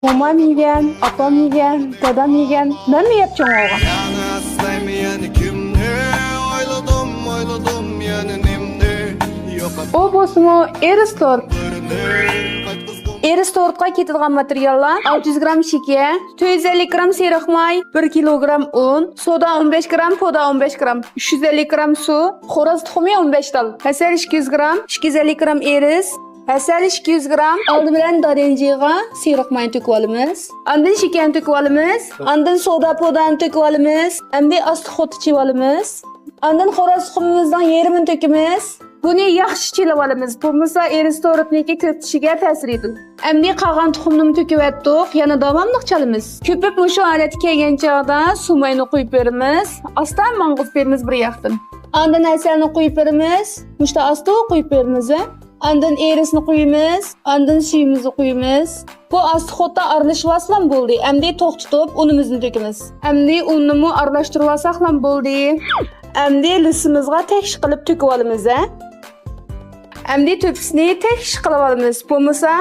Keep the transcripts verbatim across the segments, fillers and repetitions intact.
مومام يېگەن، ئاپام يېگەن، دادام يېگەن، مەنمۇ يەپ چوڭ بولغان. ئۇ بولسىمۇ ئېرىس تورت. ئېرىس تورتقا كېتىدىغان ماتېرىياللار: ئالتە يۈز گرام شېكەر، تۆت يۈز ئەللىك گرام سېرىق ماي، بىر كىلوگرام ئۇن، سودا ئون بەش گرام، پودا ئون بەش گرام، ئۈچ يۈز ئەللىك گرام سۇ، خوراز تۇخۇمى ئون بەش تال، ھەسەل ئىككى يۈز گرام، ئىككى يۈز ئەللىك گرام ئېرىس، ھەسەل ئىككى يۈز گرام. ئالدى بىلەن دارىنجىغا سېرىق ماينى تۆكۈپ ئالىمىز. ئاندىن شېكەرنى تۆكۈپ ئالىمىز. ئاندىن سودا پودانى تۆكۈپ ئالىمىز. ئەمدى ئاستا خوتتا چېلىۋالىمىز. ئاندىن خوراز تۇخۇمىمىزنىڭ يېرىمىنى تۆكىمىز. بۇنى ياخشى چېلىۋالىمىز، بولمىسا ئېرىس تورتنىڭكى كۆپۈشىگە تەسىر يېتىدۇ. ئەمدى قالغان تۇخۇمنىمۇ تۆكۈۋەتتۇق، يەنە داۋاملىق چالىمىز. كۆپۈپ مۇشۇ ھالەتكە كەلگەن چاغدا سۇ ماينى قۇيۇپ بېرىمىز، ئاستا ماڭغۇزۇپ بېرىمىز بىر ياقتىن. ئاندىن ھەسەلنى قۇيۇپ بېرىمىز، مۇشتا ئاستا قۇيۇپ بېرىمىز. ئاندىن ئېرىسنى قۇيىمىز، ئاندىن سۈيىمىزنى قۇيىمىز. بۇ ئاستا خوتتا ئارىلىشىۋالسىلا بولدى. ئەمدى توختىتىپ ئۇنىمىزنى تۆكىمىز. ئەمدى ئۇننىمۇ ئارىلاشتۇرۇۋالساقلا بولدى. ئەمدى لىسىمىزغا تەكشى قىلىپ تۆكۈۋالىمىز، ھە. ئەمدى تۆپىسىنى تەكشى قىلىۋالىمىز. بولمىسا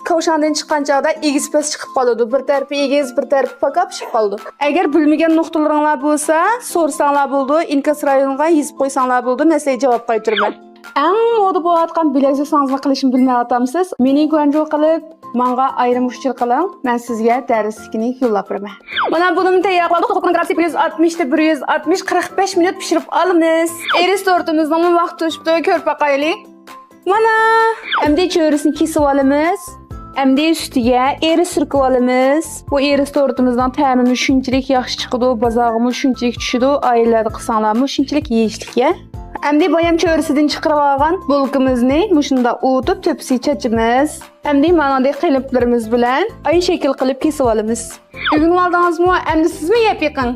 كاۋشاڭدىن چىققان چاغدا ئېگىز پەس چىقىپ قالىدۇ. بىر تەرىپى ئېگىز، بىر تەرىپى پاكاپ چىقىپ قالىدۇ. ئەگەر بىلمىگەن نۇقتىلىرىڭلار بولسا، سورىساڭلار بولىدۇ. ئىنكاس رايونىغا يېزىپ قويساڭلار بولىدۇ. مەن سىلەرگە جاۋاب قايتۇرىمەن. ئەڭ مودا بولۇۋاتقان بىلەكزۇ ساڭزىنى قىلىشنى بىلمەيۋاتامسىز؟ مېنى گۇەنجۇ قىلىپ، ماڭا ئايرىم ئۇچۇر قىلىڭ، مەن سىزگە دەرسلىكىنى يوللاپ بېرىمەن. مانا بۇنىمۇ تەييار قىلدۇق. توخۇنىڭ گرادۇسى بىر يۈز ئاتمىشتا بىر يۈز ئاتمىش، قىرىق بەش مىنۇت پىشۇرۇپ ئالىمىز. ئېرىس تورتىمىزنىڭمۇ ۋاقتى توشۇپتۇ، كۆرۈپ باقايلى. مانا، ئەمدى چۆرىسىنى كېسىپ ئالىمىز. ئەمدى ئۈستىگە ئېرىس سۈركىۋالىمىز. بۇ ئېرىس تورتىمىزنىڭ تەمىمۇ شۇنچىلىك ياخشى چىقىدۇ، بازارغىمۇ شۇنچىلىك چۈشىدۇ، ئائىلىلەردە قىلساڭلارمۇ شۇنچىلىك يېيىشلىككەن. ئەمدى بايام چۆرىسىدىن چىقىرىۋالغان بولكىمىزنى مۇشۇنداق ئۇۋۇتۇپ تۆپىسىگە چاچىمىز. ئەمدى مانادەك قېلىپلىرىمىز بىلەن ئاي شەكىل قىلىپ كېسىۋالىمىز. ئۆگىنىۋالدىڭىزمۇ؟ ئەمدى سىزمۇ يەپ بېقىڭ.